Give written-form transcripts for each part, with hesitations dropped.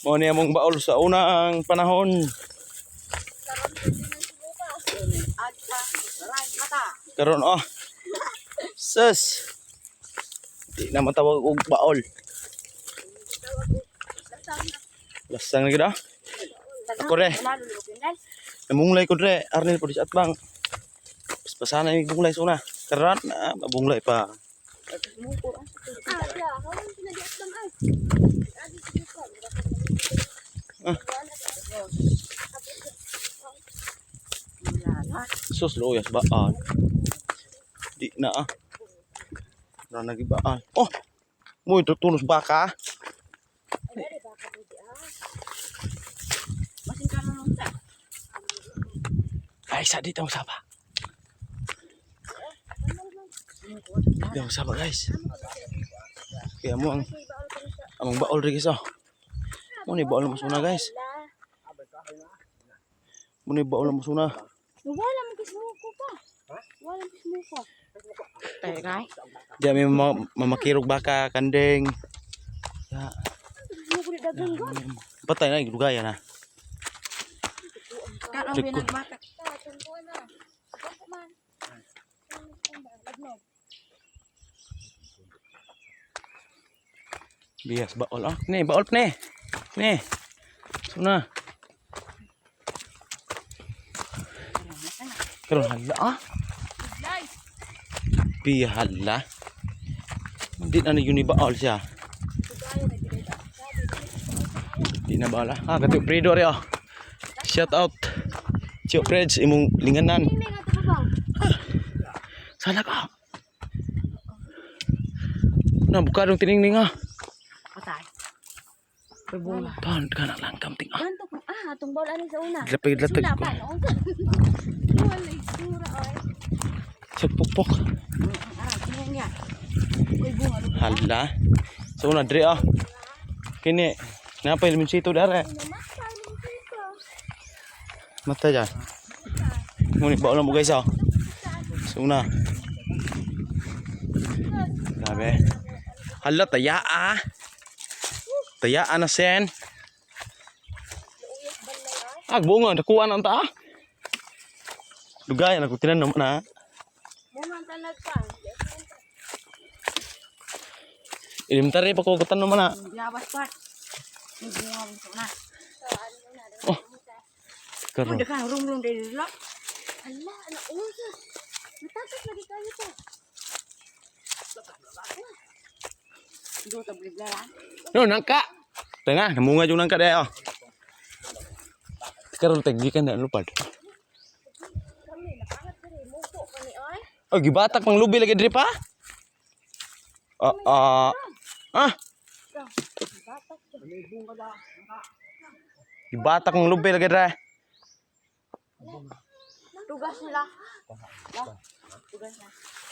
Mo ni among baol sa unang panahon. Karon oh. Sus. Di na matawag og baol. Lasang na gid ah. Ako re. Namunglay ko dre, Arnel po di sa atbang. Paspasana yung bunglay sa una. Karon na mabunglay pa. Ah, ya, kawan pinadiat lang ay. Ah. Sus luyas baal. Di na ah. Wala na gibaal. Oh! Mo ito tulos baka. Ay, sa dito ang saba. Dito ang saba, guys. Kaya mo ang among baol rin guys, oh. Mo ni baol mo suna, guys. Mo ni baol mo suna. Wala mo kismuko pa. Wala mo kismuko. Tagay. Di may mamakirog baka kanding. Ya, Kismuko ni dagang go. patay na gugaya na. Karon Check ko. pinagmata. Ta, tungko na. Tungko man. Lagnog. Bias baol ah. Ni baol ni. Ni. Suna. Karon hala ah. Bihala. Hindi na ni yun baol siya. Di na baol ah. Ah, kati Fredo ri ah. Shout out. Tio Freds imong linganan. Hindi nga to ba? Sala ka. Na bukadong tiningning ah. Patay. May bunga. Tan ka na lang kamting ah. Ganto ko. Ah, atong bawl ani sa una. Lapig latag Sula ko. pa no. Wala isura ay. Sa pukpok. Ah, tingnan niya. Uy, bunga. Hala. So una dre ah. Kini napay liminsito dare. Namatay mo dito. Mata dyan. Ngunit baon mo guys ah. So una. Grabe. Hala taya ah. Taya ah na sen. Ah, bunga nakuha na ang taa. Dugay na ko tinanom na. Bunga ang tanag pa. Elementary pa ko tanom na. Labas pa. May bunga mo na. Oh. Karon. Udah kan rum-rum dari dulu. Ala, ana unsa? Natatas lagi kayo to. Do ta beli bela. No, nangka. Tengah, namunga yung nangka deh, oh. Karon tag gikan na lupad. Kami nakangat diri muko kani oy. Oh, gibatak pang lubi lagi diri pa. Ah, ah. Ah, gibatak pang lubi lagi diri. Tugas nila. Tugas na.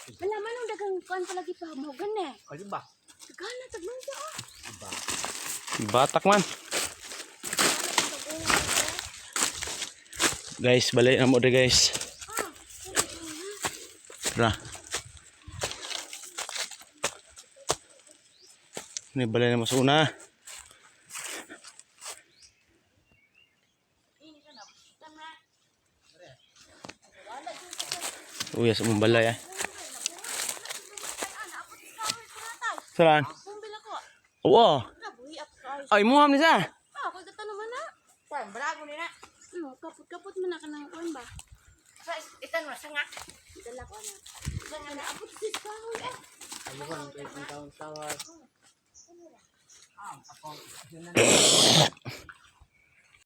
Wala man ang dagang kuan palagi pa mo gani. Ano ba? Gana tagnon siya. Oh. Gibatak man. Guys, balik na mo diri guys. Tara. Ini balay na mo sa una. Uy, sa mong balay ah. Saan? Bumbila ko. Oo. Nabuhi ako kayo. Ay, muham ni sa. Ah, kung gata naman na. Pan, berago ni na. Ano, kapot-kapot man na ka ng kuan ba? Sa itan mo sanga. Dala ko ana. Dala na abot si kahoy eh. Ayun, pwede taon sa